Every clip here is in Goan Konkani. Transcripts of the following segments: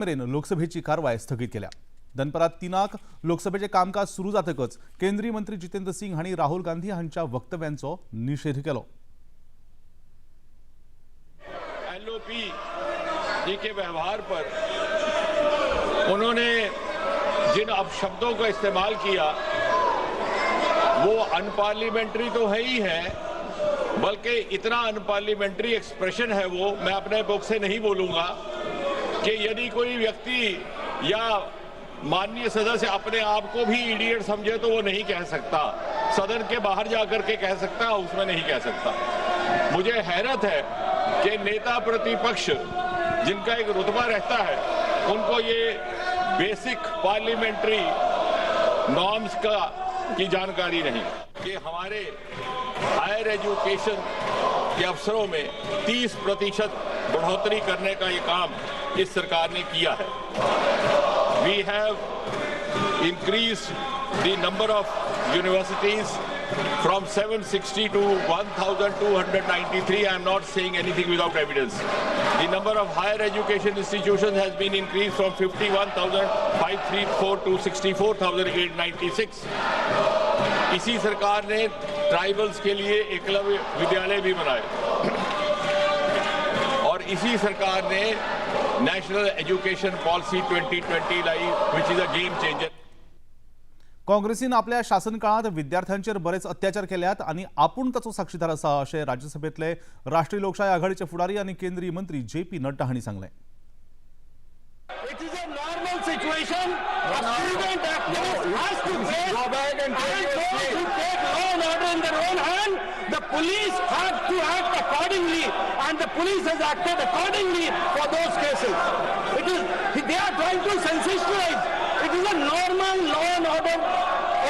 मेरेन लोकसभेची कारवाय स्थगीत केल्या. दनपरां 3क लोकसभेचें कामकाज सुरू जातकच केंद्रीय मंत्री जितेंद्र सिंग हांणी राहुल गांधी हांच्या वक्तव्यांचो निशेध केलो. एलओपी जी के व्यवहार पर उन्होंने जिन अपशब्दों का इस्तेमाल किया वो अनपार्लियामेंट्री तो है ही है, बल्कि इतना अनपार्लियामेंट्री एक्सप्रेशन है वो मैं अपने बुक से नहीं बोलूंगा कि यदि कोई व्यक्ति या माननीय सदस्य अपने आप को भी इडियट समझे तो वो नहीं कह सकता, सदन के बाहर जाकर के कह सकता, उसमें नहीं कह सकता. मुझे हैरत है कि नेता प्रतिपक्ष जिनका एक रुतबा रहता है उनको ये बेसिक पार्लियामेंट्री नॉर्म्स का की जानकारी नहीं कि हमारे हायर एजुकेशन के अफसरों में 30% बढ़ोतरी करने का ये काम इस सरकार ने किया है. We have increased the number of universities from 760 to 1293. I am not saying anything without evidence. The number of higher education institutions has been increased from 51,534 to 64,896. इसी सरकार ने ट्राइबल्स के लिए एकलव्य विद्यालय भी बनाए और इसी सरकार ने national education policy 2020 lie, which is a game changer. काँग्रेसीन आपल्या शासनकाळात विद्यार्थ्यांचेर बरेच अत्याचार केल्यात आनी आपूण ताचो साक्षीदार आसा अशें राज्यसभेंतले राष्ट्रीय लोकशाय आघाडीचे फुडारी आनी केंद्रीय मंत्री जे पी नड्डा हांणी सांगलें. It is a normal situation. A student activist has to face Go back and take and your those seat. Who take law and order in their own hand, the police have to act accordingly, and the police has acted accordingly for those cases. It is they are trying to sensationalize. It is a normal law and order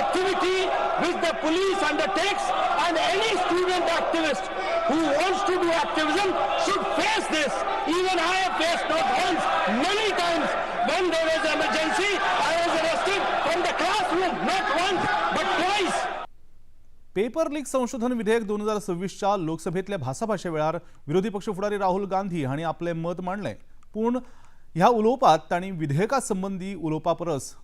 activity which the police undertakes, and any student activist who wants to do activism should face this. Even I have faced, not once, many times. When there was emergency, I was arrested from the classroom, not once, but twice. Paper leak संशोधन विधेयक 2026च्या लोकसभेतल्या भासाभाशे वेळार विरोधी पक्ष फुडारी राहुल गांधी हांणी आपलें मत मांडलें. पूण ह्या उलोवपांत तांणी विधेयका संबंदी उलोवपा परस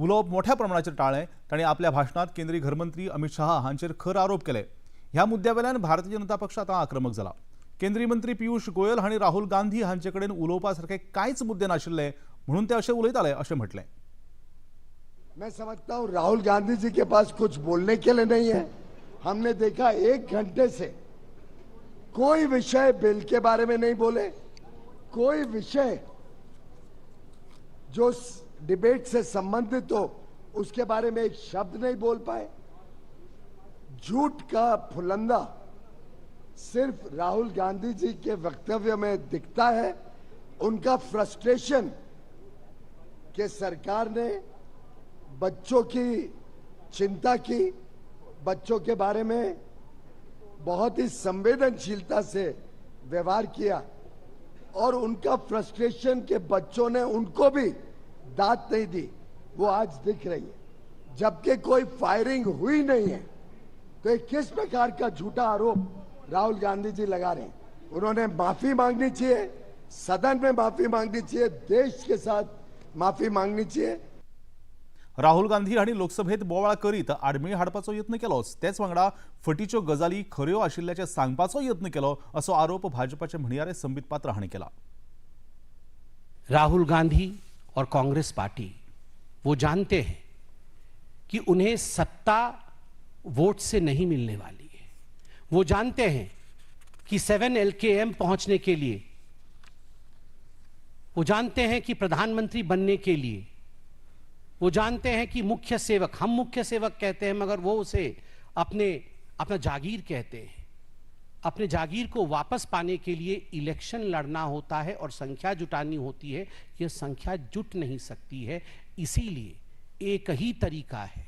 उलोवप मोठ्या प्रमाणाचेर टाळ्ळें. तांणी आपल्या भाशणांत केंद्रीय घरमंत्री अमित शहा हांचेर खर आरोप केले. ह्या मुद्द्या वेल्यान भारतीय जनता पक्ष आतां आक्रमक जाला. केंद्रीय मंत्री पियुष गोयल हांणी राहुल गांधी हांचे कडेन उलोवपा सारखे कांयच मुद्दे नाशिल्ले म्हणून ते अशें उलयताले अशें म्हटलें. मैं समझता हूं राहुल गांधी जी के पास कुछ बोलने के लिए नहीं है. हमने देखा, एक घंटे से कोई विषय बिल के बारे में नहीं बोले, कोई विषय जो डिबेट से संबंधित हो उसके बारे में एक शब्द नहीं बोल पाए. झूठ का पुलिंदा सिर्फ राहुल गांधी जी के वक्तव्य में दिखता है. उनका फ्रस्ट्रेशन कि सरकार ने बच्चों की चिंता की, बच्चों के बारे में बहुत ही संवेदनशीलता से व्यवहार किया और उनका फ्रस्ट्रेशन के बच्चों ने उनको भी दाद नहीं दी, वो आज दिख रही है. जबकि कोई फायरिंग हुई नहीं है, तो ये किस प्रकार का झूठा आरोप राहुल गांधी जी लगा रहे हैं? उन्होंने माफी मांगनी चाहिए, सदन में माफी मांगनी चाहिए, देश के साथ माफी मांगनी चाहिए. राहुल गांधी हांणी लोकसभेत बोवाळ करीत आडमेळी हाडपाचो यत्न केलोच, तेच वांगडा फटीच्यो गजाली खऱ्यो आशिल्ल्याचें सांगपाचो यत्न केलो असो आरोप भाजपाचे म्हणयारे संबित पात्रा हांणी केला. राहुल गांधी और कांग्रेस पार्टी वो जानते हैं कि उन्हें सत्ता वोट से नहीं मिलने वाली है. वो जानते हैं कि 7 एलकेएम पहुंचने के लिए, वो जानते हैं कि प्रधानमंत्री बनने के लिए, वो जानते हैं कि मुख्य सेवक, हम मुख्य सेवक कहते हैं मगर वो उसे अपने अपना जागीर कहते हैं, अपने जागीर को वापस पाने के लिए इलेक्शन लड़ना होता है और संख्या जुटानी होती है. यह संख्या जुट नहीं सकती है. इसीलिए एक ही तरीका है,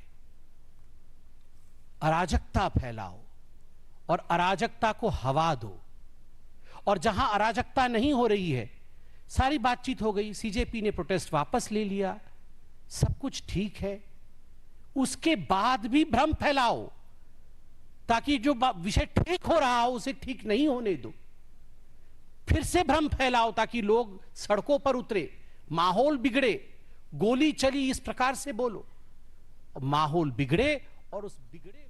अराजकता फैलाओ और अराजकता को हवा दो. और जहां अराजकता नहीं हो रही है, सारी बातचीत हो गई, सीजेपी ने प्रोटेस्ट वापस ले लिया, सब कुछ ठीक है, उसके बाद भी भ्रम फैलाओ ताकि जो विषय ठीक हो रहा हो उसे ठीक नहीं होने दो. फिर से भ्रम फैलाओ ताकि लोग सड़कों पर उतरे. माहौल बिगड़े, गोली चली इस प्रकार से बोलो, माहौल बिगड़े और उस बिगड़े।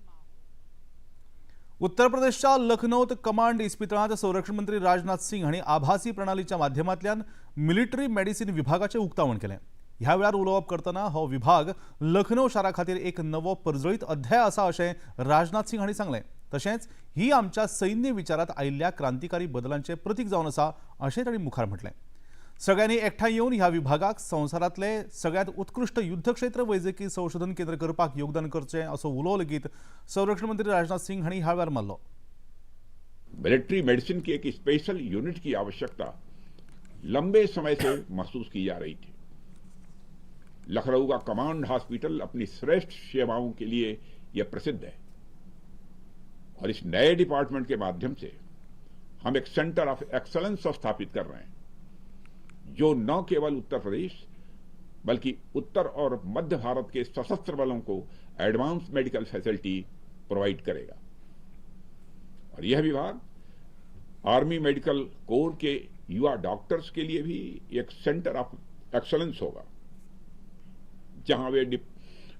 उत्तर प्रदेशच्या लखनौत कमांड इस्पितळांत संरक्षण मंत्री राजनाथ सिंग हांणी आभासी प्रणालीच्या माध्यमांतल्यान मिलिटरी मेडिसिन विभागाचें उक्तावण केलें। ह्या वेळार उलोवप करतना हो विभाग लखनौ शारा खातीर एक नवो परजळीत अध्याय आसा अशें राजनाथ सिंग हांणी सांगलें। तशेंच ही आमच्या सैन्य विचारांत आयिल्ल्या क्रांतिकारी बदलांचें प्रतीक जावन आसा अशें तांणी मुखार म्हटलें। सगळ्यांनी एकठांय येवन ह्या विभागाक संवसारांतले सगळ्यांत उत्कृश्ट युद्धक्षेत्र वैजकी संशोधन केंद्र करपाक योगदान करचें असो उलो लेगीत संरक्षण मंत्री राजनाथ सिंग हांणी ह्या वेळार मारलो। मिलिट्री मेडिसिन की एक स्पेशल यूनिट की आवश्यकता लंबे समय से महसूस की जा रही थी। लखनऊ का कमांड हॉस्पिटल अपनी श्रेष्ठ सेवाओं के लिए यह प्रसिद्ध है और इस नए डिपार्टमेंट के माध्यम से हम एक सेंटर ऑफ एक्सलेंस स्थापित कर रहे हैं जो न केवल उत्तर प्रदेश बल्कि उत्तर और मध्य भारत के सशस्त्र बलों को एडवांस मेडिकल फैसिलिटी प्रोवाइड करेगा। और यह विभाग आर्मी मेडिकल कोर के युवा डॉक्टर्स के लिए भी एक सेंटर ऑफ एक्सलेंस होगा, जहां वे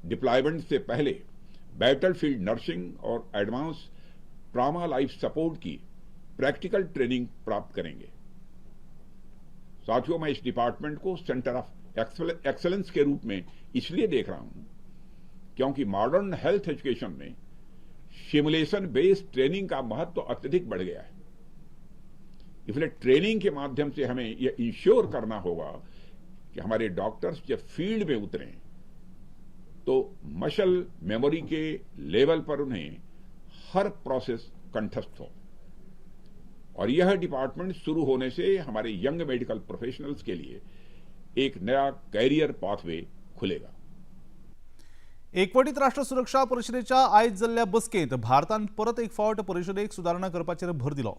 डिप्लॉयमेंट से पहले बैटलफील्ड नर्सिंग और एडवांस ट्रामा लाइफ सपोर्ट की प्रैक्टिकल ट्रेनिंग प्राप्त करेंगे। साथियों, मैं इस डिपार्टमेंट को सेंटर ऑफ एक्सलेंस के रूप में इसलिए देख रहा हूं क्योंकि मॉडर्न हेल्थ एजुकेशन में सिमुलेशन बेस्ड ट्रेनिंग का महत्व अत्यधिक बढ़ गया है। इसलिए ट्रेनिंग के माध्यम से हमें यह इंश्योर करना होगा कि हमारे डॉक्टर्स जब फील्ड में उतरें तो मसल मेमोरी के लेवल पर उन्हें हर प्रोसेस कंठस्थ हो। और यह डिपार्टमेंट शुरू होने से हमारे यंग मेडिकल प्रोफेशनल्स के लिए एक नया करियर पाथवे खुलेगा। एकवटीत राष्ट्र सुरक्षा परिषदेच्या आयज जाल्ल्या बसकेंत भारतान परत एक फावट परिषदेक सुदारणा करपाचेर भर दिलो।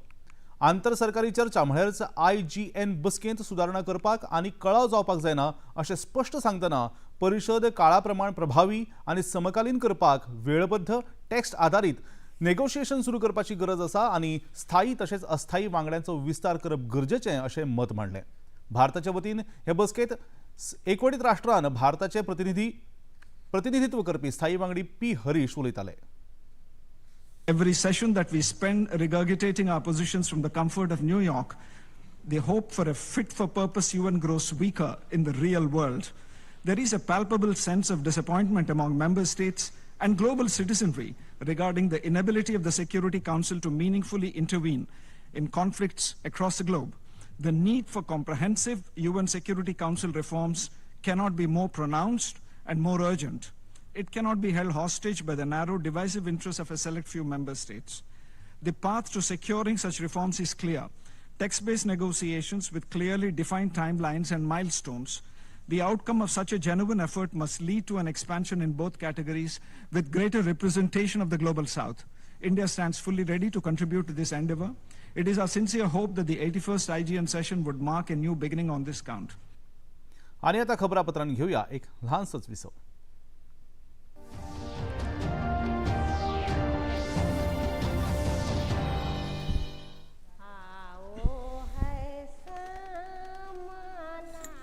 आंतर सरकारी चर्चा म्हळ्यारच IGN बसकेंत सुदारणा करपाक आनी कळाव जावपाक जायना अशें स्पश्ट सांगतना परिषद काळा प्रमाण प्रभावी आनी समकालीन करपाक वेळबद्ध टेक्स्ट आदारीत नेगोशिएशन सुरू करपाची गरज आसा आनी स्थायी तशेंच अस्थायी वांगड्यांचो विस्तार करप गरजेचें अशें मत मांडलें। भारताच्या वतीन हे बसकेंत एकवटीत राष्ट्रान भारताचे प्रतिनिधित्व करपी स्थायी वांगडी पी हरीश उलयताले। Every session that we spend regurgitating our positions from the comfort of New York, the hope for a fit-for-purpose UN grows weaker in the real world. There is a palpable sense of disappointment among member states and global citizenry regarding the inability of the Security Council to meaningfully intervene in conflicts across the globe. The need for comprehensive UN Security Council reforms cannot be more pronounced and more urgent. It cannot be held hostage by the narrow, divisive interests of a select few member states. The path to securing such reforms is clear. Text-based negotiations with clearly defined timelines and milestones. The outcome of such a genuine effort must lead to an expansion in both categories with greater representation of the Global South. India stands fully ready to contribute to this endeavor. It is our sincere hope that the 81st IGN session would mark a new beginning on this count. आणि आता खबरापत्रांत घेऊया एक लहानसंच विसव।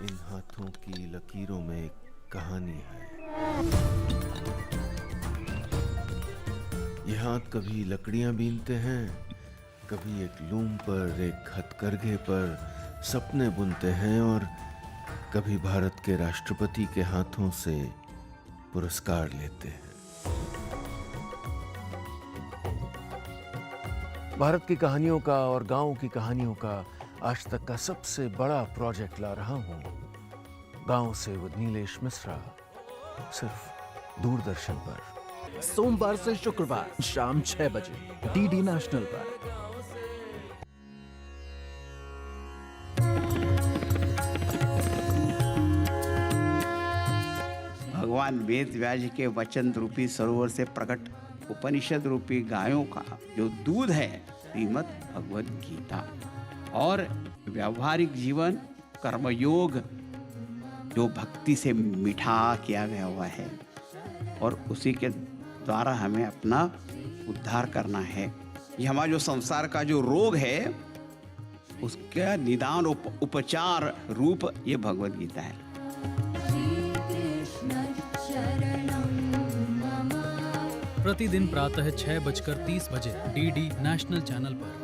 इन हाथों की लकीरों में एक कहानी है। ये हाथ कभी लकड़ियां बीनते हैं, कभी एक लूम पर, एक हथकरघे पर सपने बुनते हैं और कभी भारत के राष्ट्रपति के हाथों से पुरस्कार लेते हैं। भारत की कहानियों का और गांव की कहानियों का आज तक का सबसे बड़ा प्रोजेक्ट ला रहा हूं, गांव से विद नीलेश मिश्रा, सिर्फ दूरदर्शन पर, सोमवार से शुक्रवार शाम 6 बजे DD national पर। भगवान वेद व्यास के वचन रूपी सरोवर से प्रकट उपनिषद रूपी गायों का जो दूध है, श्रीमद् भगवद गीता, और व्यावहारिक जीवन कर्मयोग जो भक्ति से मीठा किया गया हुआ है, और उसी के द्वारा हमें अपना उद्धार करना है। ये हमारा जो संसार का जो रोग है उसका निदान उपचार रूप ये भगवत गीता है। प्रतिदिन प्रातः 6:30 बजे डीडी नेशनल चैनल पर।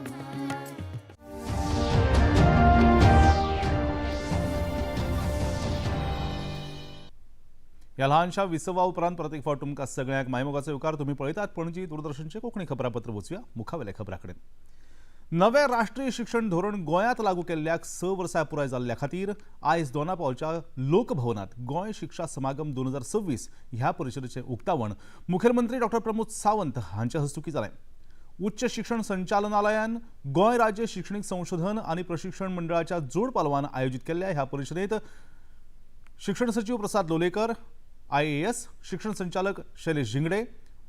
ह्या ल्हानशा विसवा उपरांत परत एक फावट तुमकां सगळ्यांक मायमोगाचो येवकार. तुमी पळयतात पणजी दूरदर्शनचें कोंकणी खबरापत्र. वचुया मुखावेल्या खबरां कडेन. नवें राष्ट्रीय शिक्षण धोरण गोंयांत लागू केल्ल्याक 6 वर्सां पुराय जाल्ल्या खातीर आयज दोनापावलच्या लोकभवनात गोंय शिक्षा समागम 2026 ह्या परिशदेचें उक्तावण मुखेलमंत्री डॉक्टर प्रमोद सावंत हांच्या हस्तुकीं जालें. उच्च शिक्षण संचालनालयान गोंय राज्य शिक्षणीक संशोधन आनी प्रशिक्षण मंडळाच्या जोड पालवान आयोजीत केल्ल्या ह्या परिशदेंत शिक्षण सचिव प्रसाद लोलेकर, IAS, शिक्षण संचालक शैलेश झिंगडे,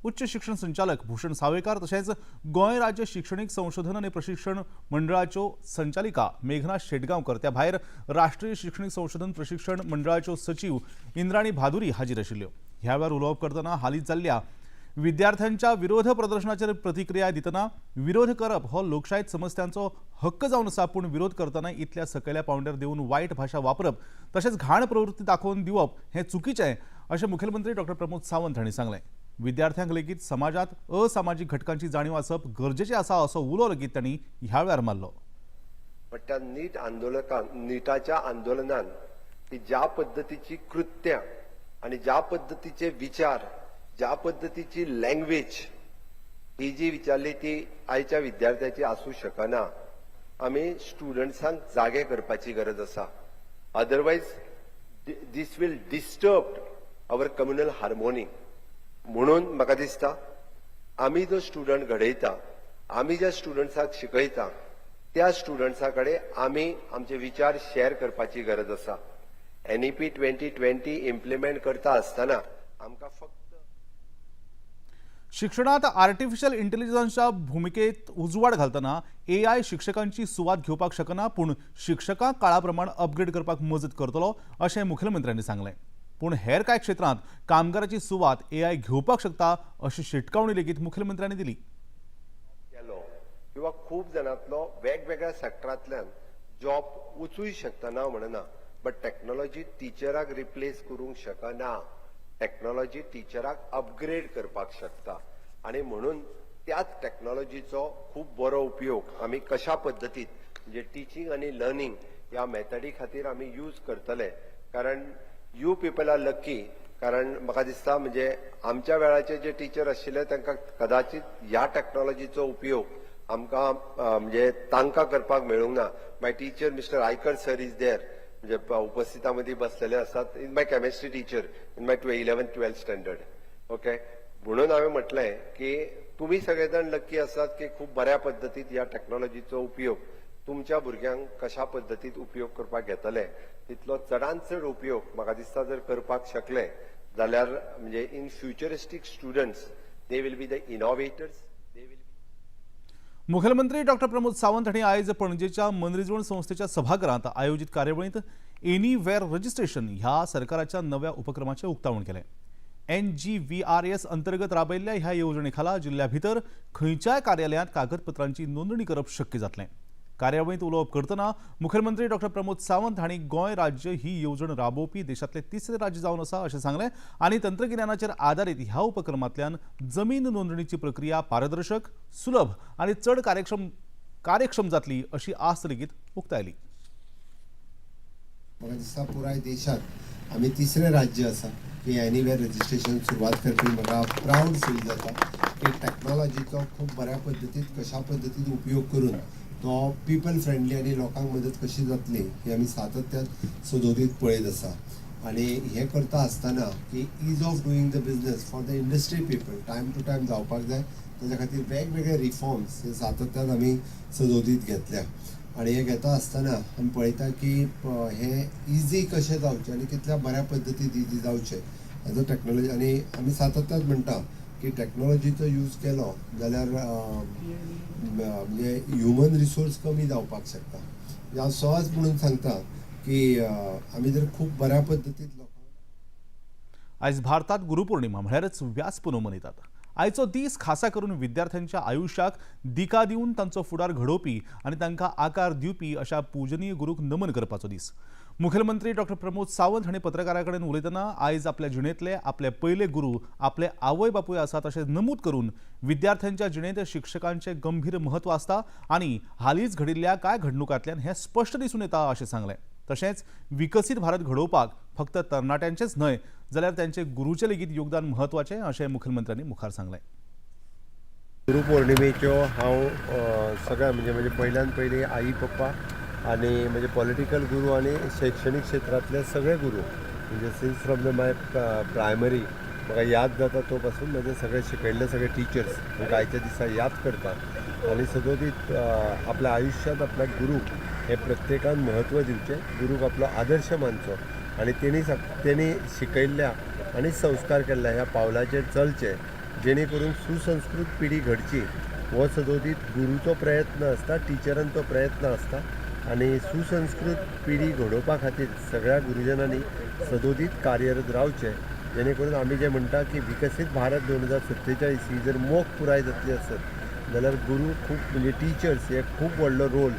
उच्च शिक्षण संचालक भूषण सावेकार तशेंच गोंय राज्य शिक्षणीक संशोधन आनी प्रशिक्षण मंडळाच्यो संचालिका मेघना शेटगांवकर, त्या भायर राष्ट्रीय शिक्षणीक संशोधन प्रशिक्षण मंडळाच्यो सचिव इंद्राणी भादुरी हाजीर आशिल्ल्यो. ह्या वेळार उलोवप करतना हालींच जाल्ल्या विद्यार्थ्यांच्या विरोध प्रदर्शनाचेर प्रतिक्रिया दितना विरोध करप हो लोकशायेत समस्यांचो हक्क जावन आसा, पूण विरोध करतना इतल्या सकयल्या पावंड्यार देवन वायट भाशा वापरप तशेंच घाण प्रवृत्ती दाखोवन दिवप हें चुकीचें अशें मुखेलमंत्री डॉक्टर प्रमोद सावंत हांणी सांगलें. विद्यार्थ्यांक लेगीत समाजात असामाजीक घटकांची जाणीव आसप गरजेचें आसा असो उलो लेगीत तांणी ह्या वेळार मारलो. पण त्या नीट आंदोलकान नीटाच्या आंदोलनान की ज्या पद्दतीची कृत्यां आनी ज्या पद्दतीचे विचार, ज्या पद्दतीची लँग्वेज ही जी विचारली ती आयच्या विद्यार्थ्याची आसूं शकना. आमी स्टुडंट्सांक जागे करपाची गरज आसा. Otherwise this will disturb our communal harmony. म्हणून म्हाका दिसता आमी जो स्टुडंट घडयता, आमी ज्या स्टुडंट्साक शिकयता त्या स्टुडंट्सा कडेन आमी आमचे विचार शेअर करपाची गरज आसा. NEP 2020 implement करता आसतना आमकां फक्त शिक्षणात आर्टिफिशियल इंटेलिजन्सच्या भुमिकेत उजवाड घालतना AI शिक्षकांची सुवात घेवपाक शकना, पूण शिक्षकांक काळा प्रमाण अपग्रेड करपाक मजत करतलो अशें मुखेलमंत्र्यांनी सांगलें. पूण हेर कांय क्षेत्रांत कामगाराची सुवात AI घेवपाक शकता अशी शिटकावणी लेगीत मुखेलमंत्र्यांनी दिली. केलो किंवा खूब जाणांतलो वेगवेगळ्या सेक्टरांतल्यान जॉब वचूय शकता, ना म्हणना, बट टॅक्नोलॉजी टिचराक रिप्लेस करूंक शकना. टॅक्नोलॉजी टिचराक अपग्रेड करपाक शकता आनी म्हणून त्याच टॅक्नोलॉजीचो खूब बरो उपयोग आमी कशा पद्दतीत म्हणजे टिचींग आनी लर्निंग ह्या मेथडी खातीर आमी यूज करतले. कारण you people are lucky, कारण म्हाका दिसता म्हणजे आमच्या वेळाचे जे टिचर आशिल्ले तांकां कदाचित ह्या टॅक्नोलॉजीचो उपयोग आमकां म्हणजे तांकां करपाक मेळूंक ना. My teacher Mister Aikar sir is there, म्हणजे उपस्थिता मदीं बसलेले आसात, is my chemistry teacher in my 11th 12th standard. Okay, म्हणून हांवें म्हटलें की तुमी सगळे जाण लक्की आसात की खूब बऱ्या पद्दतीत ह्या टॅक्नोलॉजीचो उपयोग तुमच्या भुरग्यांक कशा पद्दतीत उपयोग करपाक घेतले तितलो चडांत चड उपयोग म्हाका दिसता जर करपाक शकले जाल्यार म्हणजे in futuristic students they will be the innovators, they will मुखेलमंत्री डॉक्टर प्रमोद सावंत हांणी आयज पणजेच्या मनरिजवण संस्थेच्या सभाघरांत आयोजीत कार्यावळींत एनीवेअर रजिस्ट्रेशन ह्या सरकाराच्या नव्या उपक्रमाचें उक्तावण केलें. NGVRS अंतर्गत राबयल्ल्या ह्या येवजणे खाला जिल्ल्या भितर खंयच्याय कार्यालयांत कागदपत्रांची नोंदणी करप शक्य जातलें. कार्यावळींत उलोवप करतना मुखेलमंत्री डॉक्टर प्रमोद सावंत हांणी गोंय राज्य ही येवजण राबोवपी देशांतलें तिसरें राज्य जावन आसा अशें सांगलें आनी तंत्रगिन्यानाचेर आदारीत ह्या उपक्रमांतल्यान जमीन नोंदणीची प्रक्रिया पारदर्शक, सुलभ आनी चड कार्यक्षम जातली अशी आस्त लेगीत उक्तायली. म्हाका दिसता पुराय देशांत आमी तिसरें राज्य आसा की एनीवेअर रजिस्ट्रेशन सुरवात करपी. म्हाका प्रावड फील जाता की टॅक्नोलॉजीचो खूब बऱ्या पद्दतीन कशा पद्दतीन उपयोग करून तो पिपल फ्रेंडली आनी लोकांक मदत कशी जातली ही आमी सातत्यान सदोदीत पळयत आसा. आनी हें करता आसतना की ease of doing the business for the industry people time to time जावपाक जाय, ताच्या खातीर वेगवेगळे रिफॉर्म्स हे सातत्यान आमी सदोदीत घेतल्या. आनी हें घेता आसतना आमी पळयता की हें इजी कशें जावचें आनी कितल्या बऱ्या पद्दतीन इजी जावचें हाजो टॅक्नोलॉजी. आनी आमी सातत्यान म्हणटा की टॅक्नोलॉजीचो यूज केलो जाल्यार म्हणजे ह्युमन रिसोर्स कमी जावपाक शकता. म्हणजे हांव सहज म्हणून सांगता की आमी जर खूब बऱ्या पद्दतीन आयज भारतात गुरुपौर्णिमा म्हळ्यारच व्यास पुनव मनयतात. आयचो दीस खासा करून विद्यार्थ्यांच्या आयुश्याक दिका दिवन तांचो फुडार घडोवपी आनी तांकां आकार दिवपी अशा पूजनीय गुरूक नमन करपाचो दीस। मुखेलमंत्री डॉक्टर प्रमोद सावंत हांणी पत्रकारां कडेन उलयतना आयज आपल्या जिणेंतले आपले पयले गुरू आपले आवय बापूय आसात अशें नमूद करून विद्यार्थ्यांच्या जिणेंत शिक्षकांचें गंभीर म्हत्व आसता आनी हालींच घडिल्ल्या कांय घडणुकांतल्यान हें स्पश्ट दिसून येता अशें सांगलें। तशेंच विकसीत भारत घडोवपाक फक्त तरणाट्यांचेच न्हय जाल्यार त्यांचे गुरूचें लेगीत योगदान म्हत्वाचें अशें मुखेलमंत्र्यांनी मुखार सांगलें। गुरुपौर्णिमेच्यो हांव सगळ्या म्हणजे म्हजे पयल्यान पयलीं आई पप्पा आनी म्हजे पॉलिटिकल गुरू आनी शैक्षणीक क्षेत्रांतले सगळे गुरू म्हणजे since from the my primary म्हाका याद जाता तो पासून म्हजे सगळे शिकयल्ले सगळे टिचर्स म्हाका आयच्या दिसा याद करता आनी सदोदीत आपल्या आयुश्यांत आपल्या गुरूक हे प्रत्येकान म्हत्व दिवचें, गुरूक आपलो आदर्श मानचो आनी तेणी शिकयल्ल्या आनी संस्कार केल्ल्या ह्या पावलाचेर चलचें जेणे करून सुसंस्कृत पिढी घडची हो सदोदीत गुरूचो प्रयत्न आसता, टिचरांचो प्रयत्न आसता आनी सुसंस्कृत पिढी घडोवपा खातीर सगळ्या गुरुजनांनी सदोदीत कार्यरत रावचें जेणे करून आमी जें म्हणटा की विकसीत भारत 2047 ही जर मोख पुराय जातली आसत जाल्यार गुरू खूब म्हणजे टिचर्स हे खूब व्हडलो रोल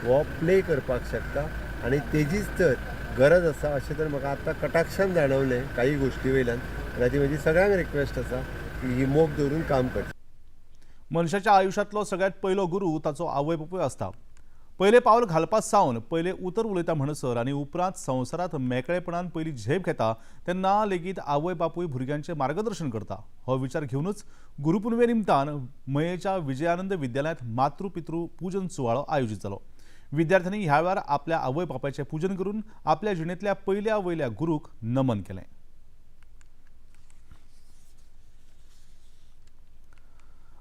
हो प्ले करपाक शकता आनी तेजीच तर गरज आसा अशें तर म्हाका आतां कटाक्षान जाणवलें काही गोश्टी वयल्यान आनी ती म्हजी सगळ्यांक रिक्वेस्ट आसा की ही मोख दवरून काम करची। मनशाच्या आयुश्यांतलो सगळ्यांत पयलो गुरू ताचो आवय बापूय आसता। पयलें पावल घालपा सावन पयलें उतर उलयता म्हणसर आनी उपरांत संवसारांत मेकळेपणान पयली झेप घेता तेन्ना लेगीत आवय बापूय भुरग्यांचें मार्गदर्शन करता। हो विचार घेवनूच गुरुपुनवे निमतान मयेच्या विजयानंद विद्यालयांत मातृ पितृ पूजन सुवाळो आयोजीत जालो। विद्यार्थ्यांनी ह्या वेळार आपल्या आवय बापायचें पूजन करून आपल्या जिणेंतल्या पयल्या वयल्या गुरूक नमन केलें।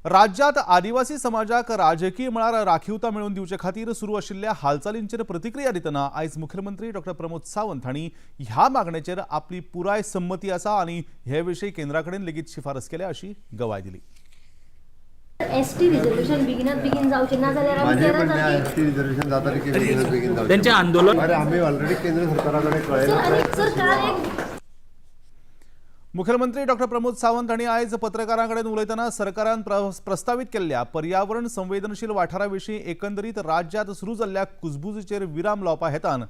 राज्यात आदिवासी समाजाक राजकीय मळार राखीवता मेळोवन दिवचे खातीर सुरू आशिल्ल्या हालचालींचेर प्रतिक्रिया दितना आयज मुख्यमंत्री डॉक्टर प्रमोद सावंत हांणी ह्या मागणेचेर आपली पुराय संमती आसा आनी हे विशीं केंद्रा कडेन लेगीत शिफारस केल्या अशी गवाय दिली। एसटी रिझर्वेशन बेगिनात बेगीन जावचें ना जाल्यार एसटी रिझर्वेशन जाता बेगिनात बेगीन जावचें तेंचें आंदोलन अरे आमी ऑलरेडी केंद्र सरकारा कडेन कळयलां। मुख्यमंत्री डॉक्टर प्रमोद सावंत हांणी आयज पत्रकारां कडेन उलयतना सरकारान प्रस्तावीत केल्ल्या पर्यावरण संवेदनशील वाठारा विशीं एकंदरीत राज्यांत सुरू जाल्ल्या कुजबुजीचेर विराम लावपा हेतान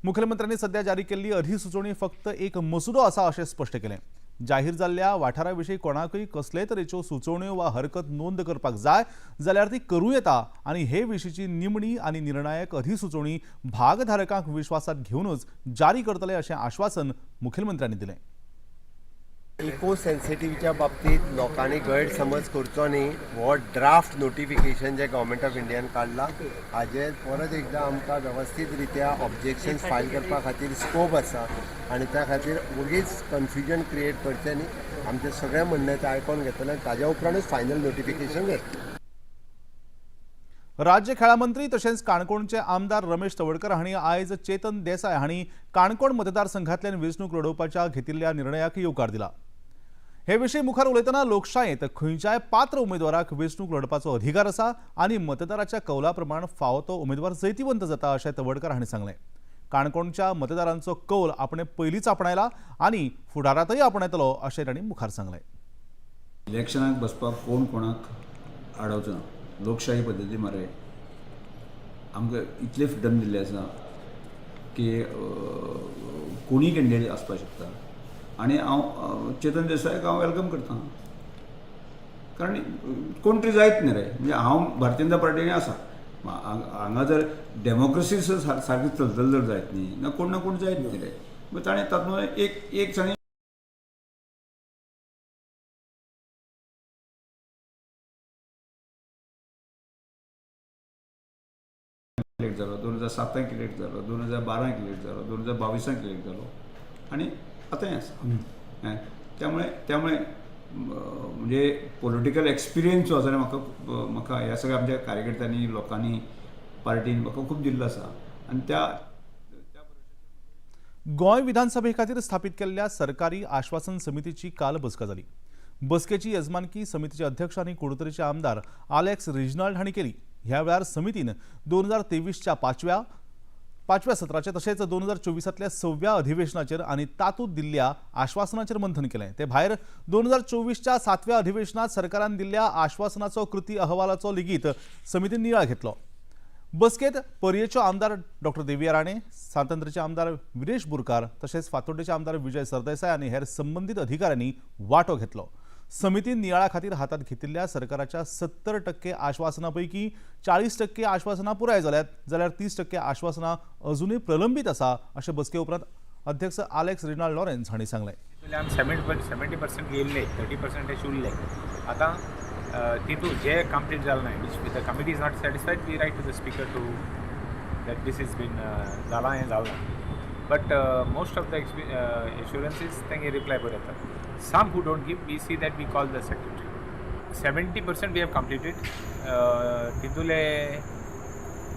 मुख्यमंत्र्यांनी सध्या जारी केल्ली अधिसुचोवणी फक्त एक मसुदो आसा अशें स्पश्ट केलें। जाहीर जाल्ल्या वाठारा विशीं कोणाकूय कसलेय तरेच्यो सुचोवण्यो वा हरकत नोंद करपाक जाय जाल्यार ती करूं येता आनी हे विशींची निमणी आनी निर्णायक अधिसुचोवणी भागधारकांक विश्वासांत घेवनूच जारी करतले अशें आश्वासन मुखेलमंत्र्यांनी दिलें। इको सेन्सिटिव्हच्या बाबतीत लोकांनी गैरसमज करचो न्ही हो draft notification J government of इंडियान काडला हाजेर परत एकदां आमकां वेवस्थीत रित्या ऑब्जेक्शन्स फायल करपा खातीर स्कोप आसा आनी त्या खातीर वगीच कन्फ्युजन क्रिएट करचें न्ही। आमचें सगळें म्हणणें तें आयकोन घेतलें आनी ताज्या उपरांतूच फायनल नोटिफिकेशन घेतलें। राज्य खेळां मंत्री तशेंच काणकोणचे आमदार रमेश तवडकर हांणी आयज चेतन देसाय हांणी काणकोण मतदारसंघांतल्यान वेंचणूक लढोवपाच्या घेतिल्ल्या निर्णयाक येवकार दिला। हे विशीं मुखार उलयतना लोकशायेंत खंयच्याय पात्र उमेदवाराक वेंचणूक लढपाचो अधिकार आसा आनी मतदाराच्या कौला प्रमाण फावो तो उमेदवार जैतिवंत जाता अशें तवडकर हांणी सांगलें। काणकोणच्या मतदारांचो कौल आपणे पयलींच आपणायला आनी फुडारांतय आपणायतलो अशें तांणी मुखार सांगलें। इलेक्शनाक बसपाक कोण कोणाक आडवचो ना। लोकशाही पद्दती मरे आमकां इतले फ्रिडम दिल्ले आसा की कोणीय कॅन्डिडेट आसपाक शकता आनी हांव चेतन देसायाक हांव welcome करता कारण कोण तरी जायत न्ही रे। म्हणजे हांव भारतीय जनता पार्टीन आसा, हांगा जर डेमोक्रेसी सारकी चलतली जर जायत न्ही ना कोण ना कोण जायत न्ही रे। ताणें तातूंत एक एक ताणें इलेक्ट जालो, 2007 इलेक्ट जालो, 2012 इलेक्ट जालो, 2022 इलेक्ट जालो आनी आतांय आसा। त्यामुळे त्यामुळे म्हणजे पॉलिटिकल एक्सपिरियन्स जो आसा म्हाका म्हाका ह्या सगळ्या आमच्या कार्यकर्त्यांनी लोकांनी पार्टीन म्हाका खूब दिल्लो आसा आनी त्या गोंय विधानसभे खातीर स्थापित केल्ल्या सरकारी आश्वासन समितीची काल बसका जाली। बसकेची यजमानकी समितीचे अध्यक्ष आनी कुडतरीचे आमदार आलेक्स रिजनाल्ड हांणी केली। ह्या वेळार समितीन 2023च्या 5व्या पांचव्या सत्राचें तशेंच 2024 सव्या अधिवेशनाचेर आनी तातूंत दिल्ल्या आश्वासनाचेर मंथन केलें. ते भायर 2024च्या सातव्या अधिवेशनात सरकारान दिल्ल्या आश्वासनाचो कृती अहवालाचो लेगीत समितीन नियाळ घेतलो. बसकेत पर्येचो आमदार डॉक्टर देविया राणे, सांतंद्रचे आमदार विरेश बोरकार तशेंच फातोड्डेचे आमदार विजय सरदेसाय आनी हेर संबंदीत अधिकाऱ्यांनी वांटो घेतलो. समितीन नियाळा खातीर हातात घेतिल्ल्या सरकाराच्या 70% आश्वासना पैकी 40% आश्वासनां पुराय जाल्यात, जाल्यार 30% आश्वासनां अजूनय प्रलंबीत आसा अशें बसके उपरांत अध्यक्ष आलेक्स रिनाल्ड लॉरेन्स हांणी सांगलें. आमी 70% येयल्ले, 30% अशें उरले. आतां तितू जे कंप्लीट जालें ना, which the committee is not satisfied, we write to the speaker to that this is been जालां हें जालें ना. But most of the assurances तेंगे रिप्लाय बरें येता. Some who don't give, we see that we call the secretary. 70% we have completed. तितूले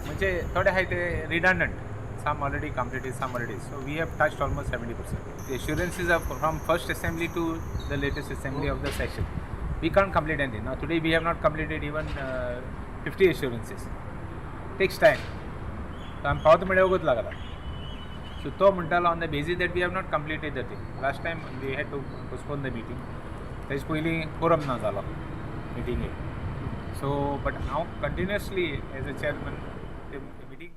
म्हणजे थोडे आहाय ते redundant, some already completed, some already. So we have touched almost 70%. The assurances are from first assembly to the latest assembly of the session. We can't complete anything. Now today we have not completed even 50 assurances. Takes time. So आमी पावता म्हळ्यार वगत लागला. सो तो म्हणटालो on the basis that we have not completed the thing. Last time we had to postpone the meeting. तेजे पयलीं कोरम ना जालो मिटिंगेक. सो बट हांव continuously as a chairman meeting.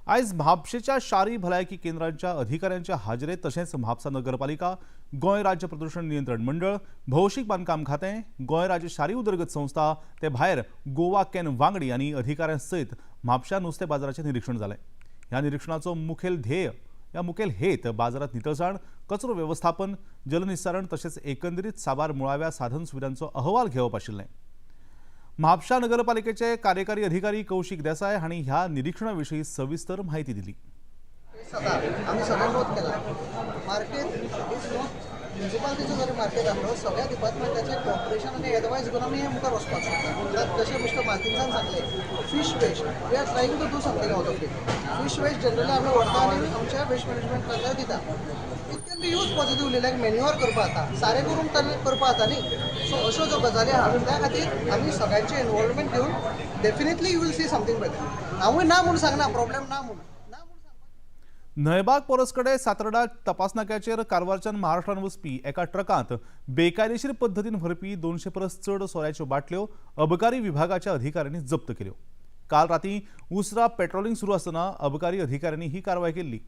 आयज म्हापशेच्या शारी भलायकी केंद्रांच्या अधिकाऱ्यांच्या हाजेरेत तशेंच म्हापसा नगरपालिका, गोंय राज्य प्रदूषण नियंत्रण मंडळ, भौशीक बांदकाम खातें, गोंय राज्य शारी उदरगत संस्था ते भायर गोवा can वांगडी आनी अधिकाऱ्यां सयत म्हापशा नुस्तें बाजाराचें निरीक्षण जालें. ह्या निरीक्षणाचो मुखेल ध्येय या मुखेल हेत बाजारात नितळसाण, कचरो वेवस्थापन, जलनिस्सारण तशेंच एकंदरीत साबार मुळाव्या साधन सुविधांचो अहवाल घेवप आशिल्लें. म्हापशा नगरपालिकेचे कार्यकारी अधिकारी कौशिक देसाय हांणी ह्या निरीक्षणा विशीं सविस्तर म्हायती दिली. आमी सगळें नोट केलां. मार्केट is not म्युनिसिपालिटीचो जरी मार्केट आसलो सगळ्या डिपार्टमेंटाचें कॉपरेशन आनी एडवायस घेवन आमी हे मुखार वचपाक शकता. जशें मिस्टर मार्टिन्सान सांगलें, fish waste we are trying to do something out of it. Fish waste generally आमी व्हरता आनी आमच्या वेस्ट मॅनेजमेंट प्लानार दिता. It can be use positively, like manure करपा जाता, सारें करूंक करपा जाता न्ही. सो अश्यो ज्यो गजाली आहा त्या खातीर आमी सगळ्यांचें इनवॉल्वमेंट घेवन definitely you will see something better. हांवूय ना म्हूण सांगना, प्रॉब्लेम ना म्हूण. न्हंयबाग पोरसकडे सातरडा तपासनाक्याचेर कारवारच्यान महाराष्ट्रान वचपी एका ट्रकांत बेकायदेशीर पद्दतीन व्हरपी 200 परस चड सोऱ्याच्यो बाटल्यो अबकारी विभागाच्या अधिकाऱ्यांनी जप्त केल्यो. काल राती उसरा पेट्रोलिंग सुरू आसतना अबकारी अधिकाऱ्यांनी ही कारवाय केल्ली.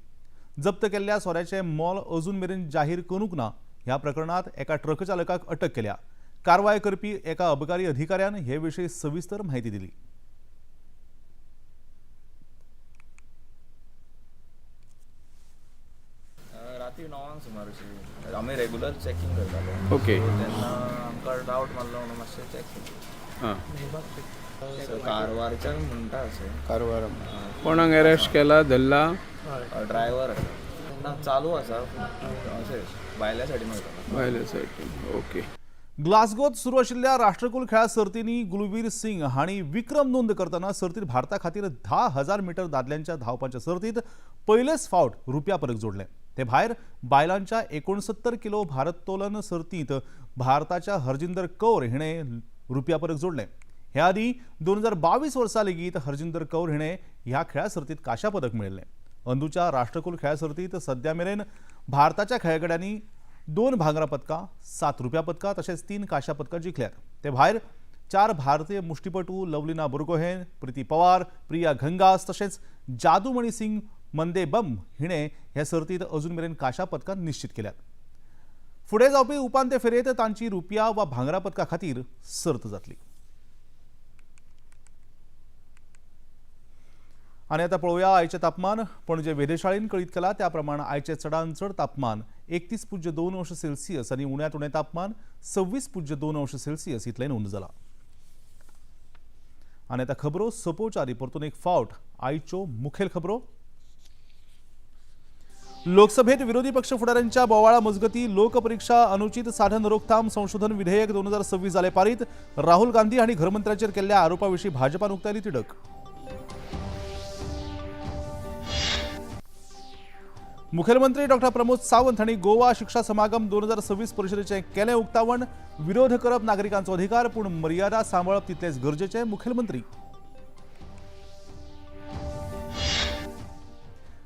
जप्त केल्ल्या सोऱ्याचें मोल अजून मेरेन जाहीर करूंक ना. ह्या प्रकरणांत एका ट्रक चालकाक अटक केल्या. कारवाय करपी एका अबकारी अधिकाऱ्यान हे विशीं सविस्तर म्हायती दिली. राती 9 सुमार अशी आमी रेगुलर चॅकिंग करताले. ओके. तेन्ना आमकां डावट मारलो म्हणून मातशें चॅक केलें. कारवारच्यान म्हणटा अशें. कारवार कोणाक अरेस्ट केला, धरला? ड्रायव्हर आसा. ना चालू आसा अशें भायल्या सायडीन वयता. भायल्या सायडीन. ओके. ग्लासगोत सुरू आशिल्ल्या राष्ट्रकुल खेळा सर्तींनी गुलवीर सिंग हांणी विक्रम नोंद करतना सर्तीत भारता खातीर 10,000 मीटर दादल्यांच्या धांवपाच्या सर्तीत पयलेच फावट रुप्या पदक जोडलें. ते भायर बायलांच्या 69 किलो भारत्तोलन सर्तींत भारताच्या हरजिंदर कौर हिणें रुप्या पदक जोडलें. ह्या आदीं 2022 वर्सा लेगीत हरजिंदर कौर हिणें ह्या खेळा सर्तींत कांश्या पदक मेळिल्लें. अंदूच्या राष्ट्रकुल खेळा सर्तींत सद्या मेरेन भारताच्या खेळगड्यांनी 2 भांगरा पदकां, 7 रुप्या पदकां तशेंच 3 कांश्या पदकां जिखल्यात. ते भायर 4 भारतीय मुष्टिपटू लवलीना बोरगोहेन, प्रिती पवार, प्रिया घंगास तशेंच जादूमणी सिंग मंदेबम हिणें हे सर्तींत अजून मेरेन कांश्या पदकां निश्चित केल्यात. फुडें जावपी उपांत्य फेरयेंत तांची रुपया वा भांगरा पदका खातीर सर्त जातली. आनी आतां पळोवया आयचें तापमान. पणजे वेधशाळेन कळीत केलां त्या प्रमाण आयचें चडांत चड तापमान 31.2 अंश सेल्सियस आनी उण्यांत उणें तापमान 26.2 अंश सेल्सियस इतलें नोंद जालां. आनी आतां खबरो सोंपोवच्या आदीं परतून एक फावट आयच्यो मुखेल खबरो. लोकसभेत विरोधी पक्ष फुडाऱ्यांच्या बोवाळा मजगती लोकपरीक्षा अनुचित साधन रोखथाम संशोधन विधेयक 2026 जालें पारीत. राहुल गांधी हांणी घरमंत्र्याचेर केल्ल्या आरोपा विशीं भाजपान उक्तायली तिडक. मुखेलमंत्री डॉक्टर प्रमोद सावंत हांणी गोवा शिक्षा समागम 2026 परिशदेचें केलें उक्तावण. विरोध करप नागरिकांचो अधिकार, पूण मर्यादा सांबाळप तितलेंच गरजेचें, मुखेलमंत्री.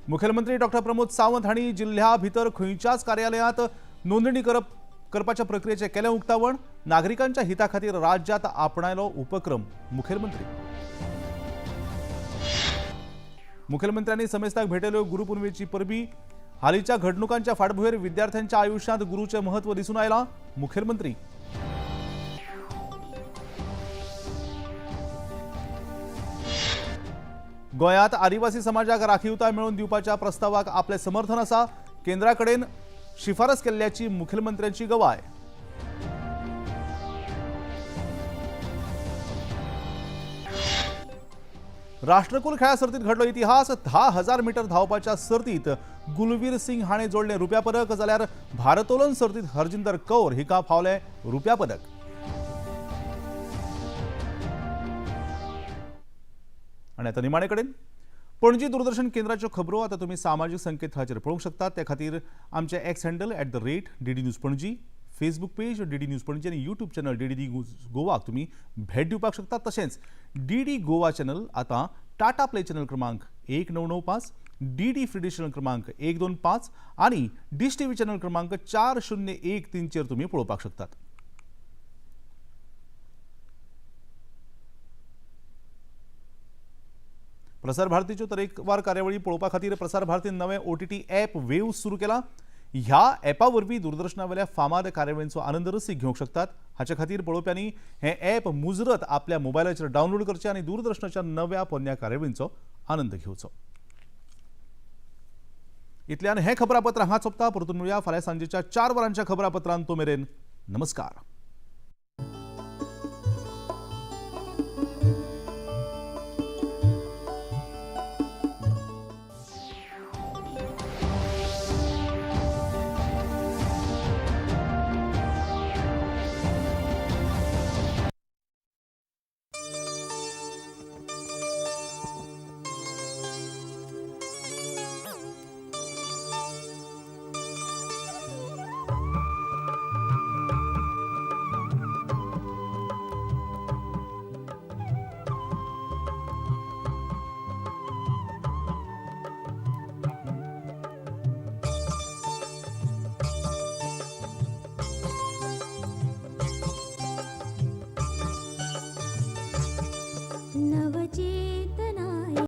मुखेलमंत्री डॉक्टर प्रमोद सावंत हांणी जिल्ह्या भितर खंयच्याच कार्यालयांत नोंदणी करपाच्या प्रक्रियेचें केलें उक्तावण। नागरिकांच्या हिता खातीर राज्यांत आपणायलो उपक्रम मुखेलमंत्री। मुखेलमंत्र्यांनी समेस्ताक भेटयल्यो गुरुपुनवेची परबी। हालींच्या घडणुकांच्या फाटभुंयेर विद्यार्थ्यांच्या आयुष्यांत गुरूचें म्हत्व दिसून आयलां मुखेलमंत्री। गोंयांत आदिवासी समाजाक राखीवता मेळोवन दिवपाच्या प्रस्तावाक आपलें समर्थन आसा, केंद्रा कडेन शिफारस केल्ल्याची मुखेलमंत्र्यांची गवाय। राष्ट्रकुल खेळा सर्तीत घडलो इतिहास। 10,000 मीटर धांवपाच्या सर्तीत गुलवीर सिंग हाणें जोडलें रुप्या पदक, जाल्यार भारतोलन सर्तीत हरजिंदर कौर हिका फावलें रुप्या पदक। आनी आतां निमाणे कडेन पणजी दूरदर्शन केंद्राच्यो खबरो आतां तुमी सामाजीक संकेतथळाचेर पळोवंक शकतात। ते खातीर आमचें X handle @DD News Panaji, Facebook page DD News Panaji आनी यूट्यूब चॅनल डीडी न्यूज गोवाक तुमी भेट दिवपाक शकतात। तशेंच डीडी गोवा चॅनल आतां टाटा प्ले चॅनल क्रमांक 1995, डीडी फ्री डिश चॅनल क्रमांक 125 आनी डिश टीव्ही चॅनल क्रमांक 4013 चेर तुमी पळोवपाक शकतात। प्रसार भारतीच्यो तरेकवार कार्यावळी पळोवपा खातीर प्रसार भारतीन नवें OTT app वेव सुरू केला। ह्या ॲपा वरवीं दूरदर्शनावेल्या फामाद कार्यावळींचो आनंद रसीक घेवंक शकतात। हाचे खातीर पळोवप्यांनी हें ॲप मुजरत आपल्या मोबायलाचेर डावनलोड करचें आनी दूरदर्शनाच्या नव्या पोन्न्या कार्यावळींचो आनंद घेवचो। इतल्यान हें खबरापत्र हांगा सोंपता। परतून मेळुया फाल्यां सांजेच्या 4 वरांच्या खबरापत्रांत। तो मेरेन नमस्कार।